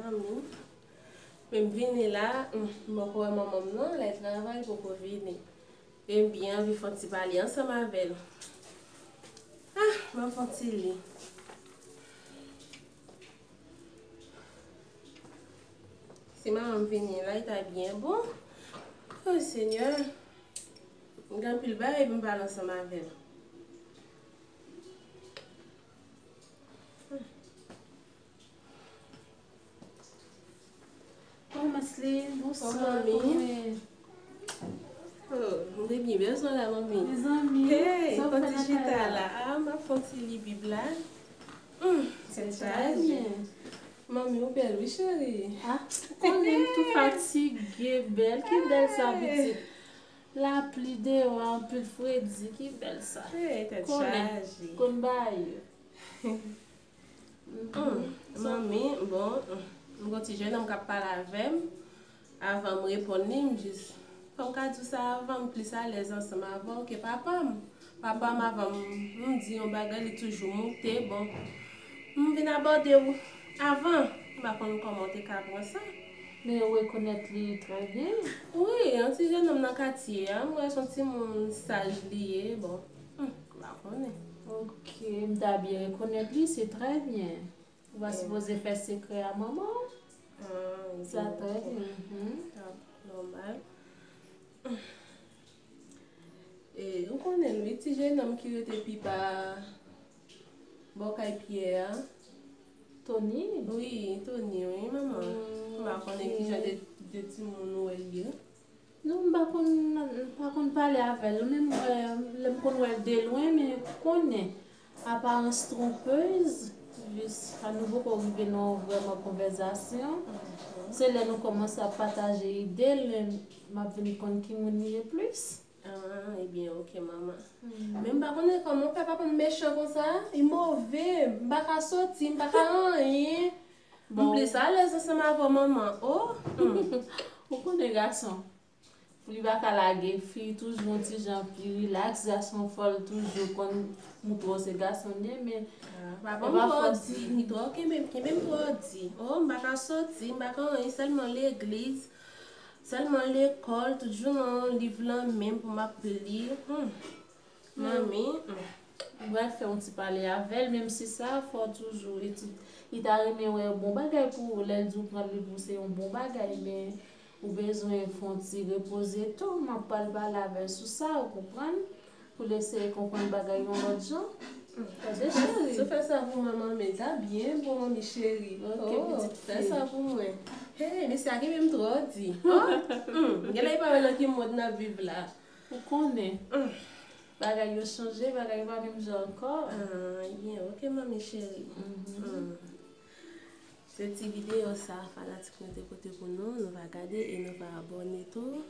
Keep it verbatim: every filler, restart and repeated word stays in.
Manmi, men m vini la, m poko wè manman m non, lè travay poko vini. E m byen anvi fè yon ti pale ansanm avè l. Ah, m ap fè yon ti li. Si manman m vini la, li ta byen bon. Oh, Senyè. M gen anpil bagay pou m pale ansanm avè l. Oh, Maslin, bonswa. Kòman w ye? Oh, m te byen bezwen w la, manmi. Mezanmi, hey, sa w fè nan kay la? Fon ti chita la. Ah, m ap fon ti li Bib la. Hmm, tèt chaje. Manmi, ou bèl, wi, cheri. Ah, konnen m tou fatige, bèl. Ki bèl sa, pitit? Lapli deyò, anpil fredi, ki bèl sa. Hey, tèt chaje. Konnen, konn bagay yo. Hmm, manmi, bon, m gon ti jennonm k ap pale avè m. Avan m reponn li, m jis, fò m ka di w sa avan, m plis alèz ansanm avè w ke papa m. Papa m, avan m, m di yon bagay, li toujou moute, bon. M vin abòde w avan, m pa konn kòman w te ka pran sa. Men ou rekonèt li trè byen? Wi, yon ti jennonm nan katye a, m wè se yon timoun saj li ye, bon. Hmm, m pa konnen. Ok, m ta byen rekonèt li, se trè byen. Ou pa sipoze fè sekrè a manman w. Ah, sa trè byen. Mhm. Ah, nòmal. E, ou konnen l wi, ti jennonm ki rete pi ba bò kay Pyè a. Tony? Wi, Tony, wi, manman. M pa konnen kijan de, de timoun ou wè l ye. Non, m pa konn, m pa konn pale avè l. Menm wè, lè m konn wè l de lwen, men konnen, aparans twonpez, jis, a nou poko rive nan yon vrèman konvèzasyon. Se lè nou kòmanse ap pataje ide l, men m ap vin konn ki moun li ye plis. Ah, ebyen, ok, manman. Men m pa konnen kòman w fè papa m mechan konsa, li move, m pa ka soti, m pa ka anyen. M plis alèz ansanm avè w, manman. Oh, hmm. Ou konnen gason, pou li pa ka lage fi, toujou yon ti jan pi rilaks, gason fò l toujou konn moutre w se gason l ye, men papa m twò di, li twò kenbe m, kenbe m twò di. Oh, m pa ka soti, m pa ka anyen, sèlman legliz, sèlman lekòl, toujou nan liv lan men m pou m ap li. Hmm. Manmi, hmm. Ou pral fè yon ti pale avè l, menm si sa, fò w toujou etid-, li ta renmen wè yon bon bagay pou ou. Lè l di w pran liv ou, se yon bon bagay, men ou bezwen fè yon ti repoze tou. M ap pral pale avè l sou sa, ou konprann? Pou l eseye konprann bagay yon lòt jan. Tande, cheri. Si w fè sa pou mwen, manmi, ta byen bon, manmi cheri. Ok, oh, pitit fi. Fè sa pou mwen. Hey, mesye a kenbe m twò di. Oh, hmm, genlè li pa wè nan ki mond n ap viv la. Ou konnen. Hmm. Bagay yo chanje, bagay yo pa menm jan ankò. Ah, ebyen, ok, manmi cheri. Mhm. Hmm. Se ti videyo sa, fanatik nou te pote pou nou, nou va gade e nou va abòne tou.